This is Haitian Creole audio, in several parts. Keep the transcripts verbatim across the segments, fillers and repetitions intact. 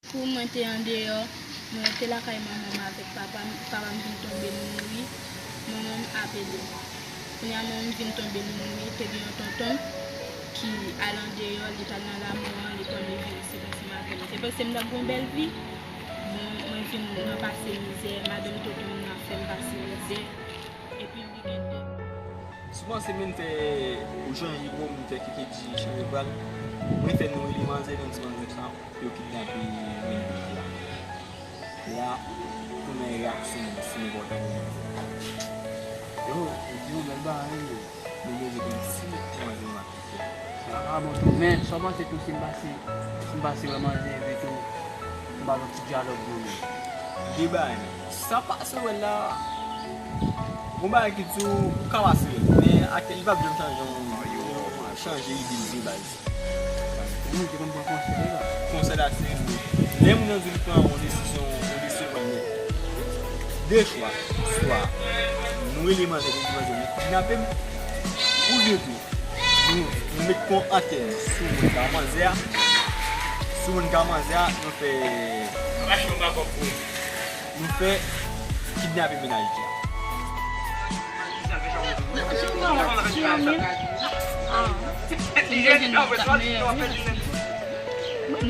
Kou mwen te andeyò, mwen te lakay manman m avèk papa m, papa m vin tonbe, li mouri, manman m apele m. Kounye a, manman m vin tonbe, li mouri, te gen yon tonton m ki al andeyò, li t al nan lamò an, li pran m, li vin isit ansanm avè m. Se panse m t ap gen yon bèl vi. Bon, mwen vin nan pase mizè, madanm tonton m nan fè m pase mizè, epi li gen de. Souvan se menm fè ou chanje mo, menm fè Keke di chanje pral. Mwen fè nou rele manzè, menm ti manzè sa. Yo kidnape menm peyi a. La, konnen reyaksyon moun sou nenpòt moun. Yo, yo di yon bèl bagay, yo. Nou bezwen konn si manzè m ap kite. Sa pa bon tou. Men, sa w panse tou si m pase, si m pase wè manzè Eve tou, m ba l yon ti dyalòg nou menm? De bagay menm. Sa pase wè l la, gon bagay ki di w, ou ka pase wè l. Men ak li p ap janm chanje yon, yon, chanje ide l de baz. Moun ki konn pran konsèy la. Konsèy la se, lè moun nan di l pran yon desizyon, yon desizyon pran nèt. De chwa, swa nou rele manzè pou di manzè nou kidnape m, oubyen tou, nou, nou met kon antèn sou moun ka manzè a, sou moun ka manzè a, nou fè, nou fè kidnape mennaj li a. Nou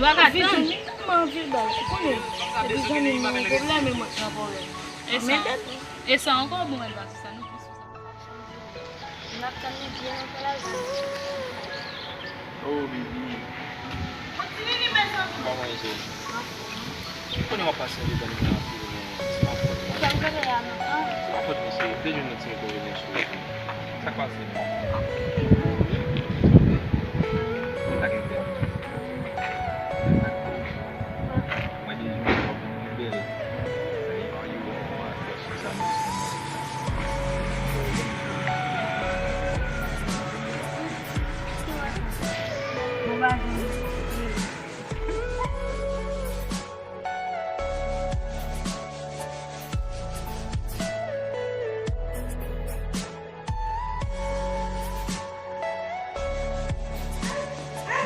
pa ka tann. Mwen anvi bal, ou konnen. Epi zanmi m nan gen pwoblèm, e mwen k nan pwoblèm. E sa, e sa ankò bon, Elva, se sa nou plis sou sa. M ap tann li byen lontan la, zanmi. Oh, baby. Kontinye li, mezanmi. Kòman e, cheri? Ou konnen w ap pase yon dedan mwen anpil, men se pa fòt mwen. Sa m konnen a, non? Se pa fòt mwen, cheri. M te jwenn yon ti enkonvenyan sou wout mwen. Sa k pase, non? Sa gen tèt. Mwen te jwenn yon nouvèl. Are you on my first? M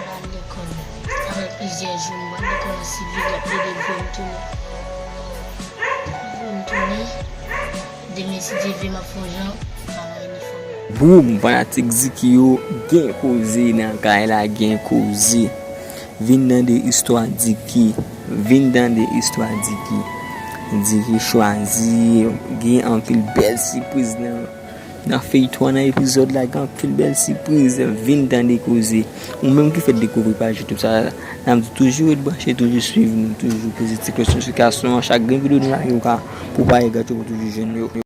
pa al lekòl. Sa fè plizyè jou m pa al lekòl, si Viv ap plede voye m tounen. Voye m tounen. Demen, si Dye vle, m ap fè yon jan, m ap al inifòme. Boom, fanatik Ziki yo, gen koze nan kay la, gen koze. Vin tande istwa Diki. Vin tande istwa Diki. Diki chwazi gen anpil bèl sipriz nan, nan feyton an, nan epizòd la, gen anpil bèl sipriz. Vin tande koze. Ou menm ki fèk dekouvri paj YouTube sa, n ap di toujou ret branche, toujou swiv nou, toujou poze ti klòch notifikasyon an. Chak grenn videyo nou lage, ou ka pwopaje gratis pou toujou jwenn yo.